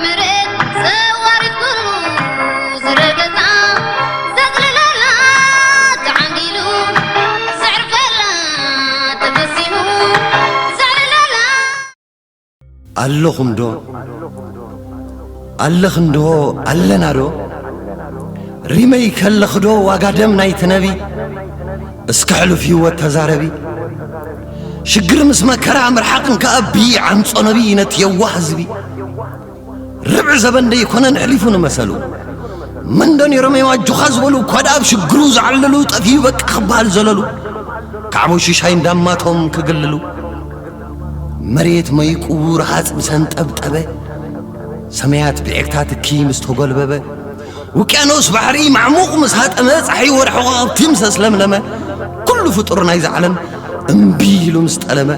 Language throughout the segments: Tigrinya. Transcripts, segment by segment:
መሬት ዘዋርድ ኩሉ ዝረገጻ ዘጥልለላ ተዓንጊሉ ዘዕርፈላ ተፈሲሙ ዘዕልለላ ኣለኹም ዶ ኣለኽን ዶ ኣለና ዶ ሪመይ ከለኽ ዶ ዋጋ ደም ናይቲ ነቢ እስከ ሕሉፍ ህይወት ተዛረቢ ሽግር ምስ መከራ ምርሓቕን ከኣ ብይዓምጾ ነቢ ነቲ የዋህ ህዝቢ ርብዒ ዘበን ደይኮነን ሕሊፉ ንመሰሉ መንዶ ነይሮም እዮም ኣጆኻ ዝበሉ እኳ ደኣ ኣብ ሽግሩ ዝዓለሉ ጠፊኡ በቃ ክበሃል ዘለሉ ካዕቦ ሽሻይ እንዳማቶም ክግልሉ መሬት መይቁ ረሃጽ ምስ ኣንጠብጠበ ሰማያት ብዒቕታ ትኪ ምስ ተጎልበበ ውቅያኖስ ባሕሪ ማዕሙቕ ምስ ሃጠመ ጸሓይ ወርሒ ከዋኽብቲ ምስ ኣስለምለመ ኩሉ ፍጡር ናይዛ ዓለም እምቢ ኢሉ ምስ ጠለመ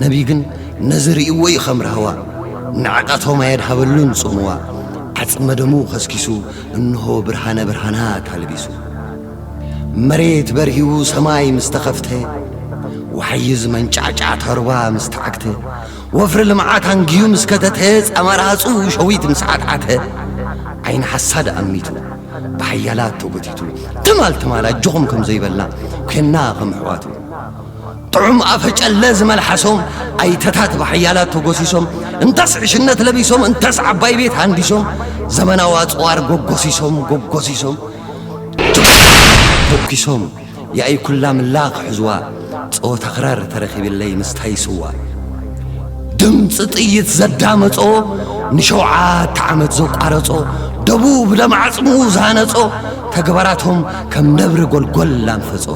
ነቢ ግን ነዚ ርእይዎ እዩ ከም ራህዋ ንዕቐቶም ኣየድሃበሉን ጽምዋ ዓጽመ ደሙ ከስኪሱ እንሆ ብርሃነ ብርሃናት ኣልቢሱ መሬት በርሂዉ ሰማይ ምስ ተኸፍተ ወሓይዝ መንጫዕጫዕታ ሩባ ምስ ተዓግተ ወፍሪ ልምዓት ኣንጊዩ ምስ ከተተ ጻማ ረሃጹ ሸዊት ምስ ዓትዓተ ዓይኒ ሓሳድ ኣሚቱ ብሓያላት ተጎቲቱ ትማል ትማል ኣጆኹም ከም ዘይበልና ኮንና ከም ኣሕዋቱ ጥዑም ኣፈጨለ ዝመልሓሶም ኣይተታት ብሓያላት ተጎሲሶም እንታስ ዕሽነት ለቢሶም እንታስ ዓባይ ቤት ሃንዲሶም ዘመናዊ ኣጽዋር ጎጎሲሶም ጎጎሲሶም ተኩሶም ያኢ ኩላ ምላ ክሕዝዋ ጸወታ ክራር ተረኺብለይ ምስታይ ስዋ ድምፂ ጥይት ዘዳመጾ ንሸውዓተ ዓመት ዘቋረጾ ደቡብ ደም ዓጽሙ ዝሃነጾ ተግባራቶም ከም ነብሪ ጎልጎል ኣንፈጾ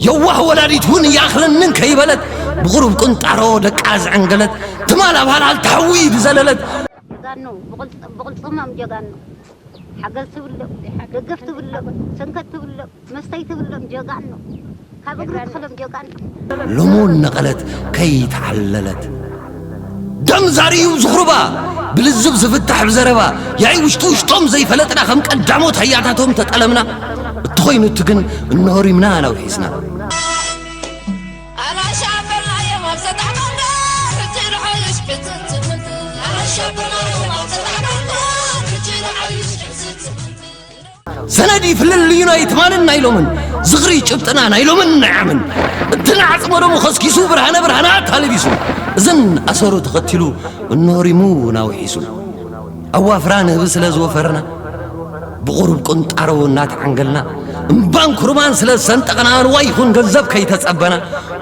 የዋህ ወላዲት እውን ይኣኽለንን ከይበለት ብቑሩብ ቁንጣሮ ደቃ ዝዕንገለት ትማል ኣብ ሃልሃል ተሓዊ ዝዘለለት ጀጋኑ ብቕልጽሞም ጀጋኑ ሓገዝ ትብሎም ደገፍ ትብሎም ሰንከት ትብሎም መስተይ ትብሎም ጀጋኑ ካብ እግሪ ትኽሎም ጀጋኑ ሎሞ ነቐለት ከይተዓለለት ደም ዛርዩ ዝኹርባ ብልዝብ ዝፍታሕ ብዘረባ ያይ ውሽጢ ውሽጦም ዘይፈለጥና ከም ቀዳሞት ኣያታቶም ተጠለምና እቲ ኾይኑ እቲ ግን እንሆ ሪምና ናውሒስና ሰነድ ይፍልልዩና ይትማልን ናይ ሎምን ዝኽሪ ጭብጥና ናይ ሎምን ናይ ዓምን እቲ ንዓጽሞ ደሙ ኸስኪሱ ብርሃነ ብርሃናት ኣልቢሱ እዝን ኣሰሩ ተኸቲሉ እንሆ ሪሙ ናውሒሱ ኣዋፍራ ንህቢ ስለ ዝወፈርና ብቑሩብ ቁንጣሮ እናተዓንገልና እምባን ኩርማን ስለ ዝሰንጠቕና ንዋይ ይኹን ገንዘብ ከይተጸበና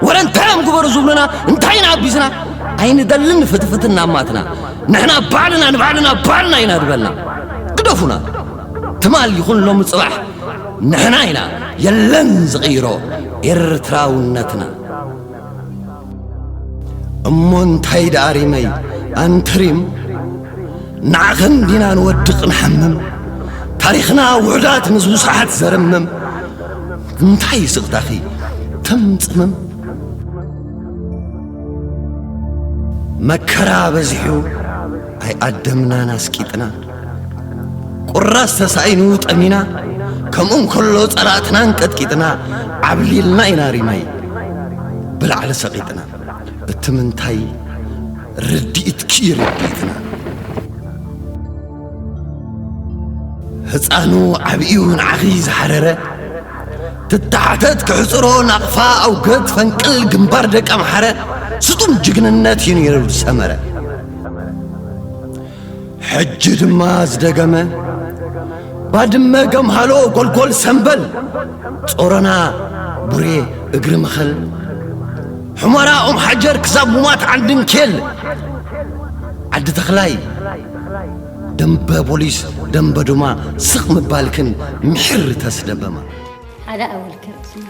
ወረ እንታይ እዮም ግበሩ ዝብሉና እንታይ ኢና ኣቢስና ኣይንደልን ፍትፍት እናማትና ንሕና ባዕልና ንባዕልና ባዕልና ኢና ዝበልና ግደፉና ትማል ይኹን ሎሚ ጽባሕ ንሕና ኢና የለን ዝቕይሮ ኤርትራውነትና እሞ እንታይ ደኣ ሪመይ ኣንተ ሪም ንዓኽን ዲና ንወድቕ ንሓምም ታሪኽና ውሑዳት ምስ ውሱሓት ዘርምም እንታይ ስቕታኺ ተምጽምም መከራ በዚሑ ኣይኣደምናን ኣስቂጥና ቁራስ ተሳኢኑ ጠሚና ከምኡ እንከሎ ጸላእትና እንቀጥቂጥና ዓብሊልና ኢና ሪመይ ብላዕሊ ሰቒጥና እቲ ምንታይ ርድኢትኪ ርድኢትና ህፃኑ ዓብዩ ንዓኺ ዝሓረረ ትተሓተት ክሕፅሮ ናቕፋ ኣውገት ፈንቅል ግንባር ደቂ ኣምሓረ ስጡም ጅግንነት እዩ ነይሩ ዝሰመረ ሕጂ ድማ ዝደገመ ባድመ ገምሃሎ ጎልጎል ሰምበል ጾሮና ቡሬ እግሪ መኸል ሑመራ ኦም ሓጀር ክሳብ ሙማት ዓንድንኬል ዓዲ ተኽላይ ደንበ ፖሊስ ደንበ ዱማ ስቕ ምባልክን ምሕር ተስደበማ ሓደ ኣወልኪ ርእስና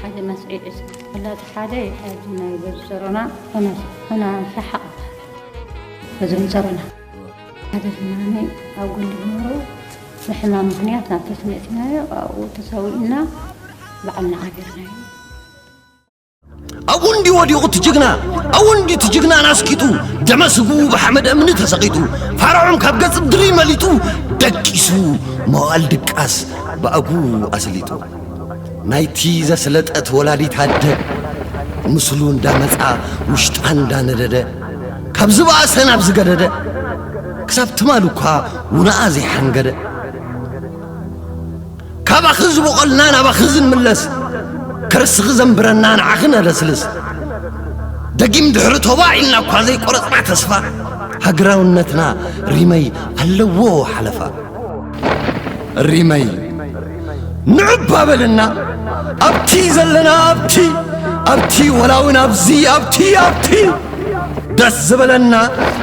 ሓደ መስዒ ዒስና ወላዲ ሓደ ኣብዚ ናይ በዚ ጸሮና ሆና ሆና ሸሓቕ በዞም ጸሮና ሓደ ድማ ናይ ኣብ ጎንዲ ዝነበሩ ብሕማም ምኽንያት ናብ ተስመእትናዮ ኣብኡ ተሰዊእና ባዕልና ዓቢርናዮ ኣብኡ እንዲ ወዲቑ እቲ ጅግና ኣብኡ እንዲ እቲ ጅግና ናስቂጡ ደመ ስግኡ ብሓመድ እምኒ ተሰቒጡ ፋርዖም ካብ ገጽ ምድሪ መሊጡ ደቂሱ መዋእል ድቃስ ብኣጉ ኣስሊጡ ናይቲ ዘስለጠት ወላዲት ኣደ ምስሉ እንዳመጻ ውሽጣ እንዳነደደ ካብ ዝበኣሰ ናብ ዝገደደ ክሳብ ትማል እኳ ውነኣ ዘይሓንገደ፣ ካባኺ ዝበቖልና ናባኺ ዝንምለስ፣ ከርስኺ ዘንብረና ንዓኺ ነለስልስ። ደጊም ድሕሪ ቶባ ኢልና እኳ ዘይቆረጽና ተስፋ፣ ሃገራውነትና ሪመይ ኣለዎ ሓለፋ። ሪመይ ንዑባ በልና ኣብቲ ዘለና ኣብቲ ኣብቲ ወላውን ኣብዚ ኣብቲ ኣብቲ ደስ ዝበለና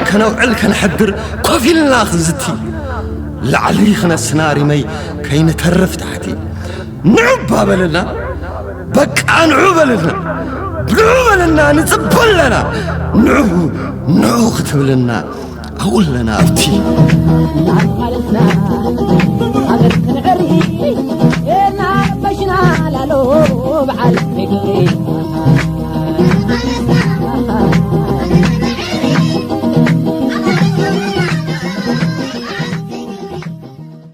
ከነውዕል ከነሕድር ኮፍ ኢልና ክንዝቲ ላዕሊ ክነስና ሪመይ ከይንተርፍ ታሕቲ ንዑባ በልና በቃ ንዑ በልና ንዑ በልና ንጽበ ኣለና ንዑ ንዑ ክትብልና ኣብኡ ኣለና ኣብቲ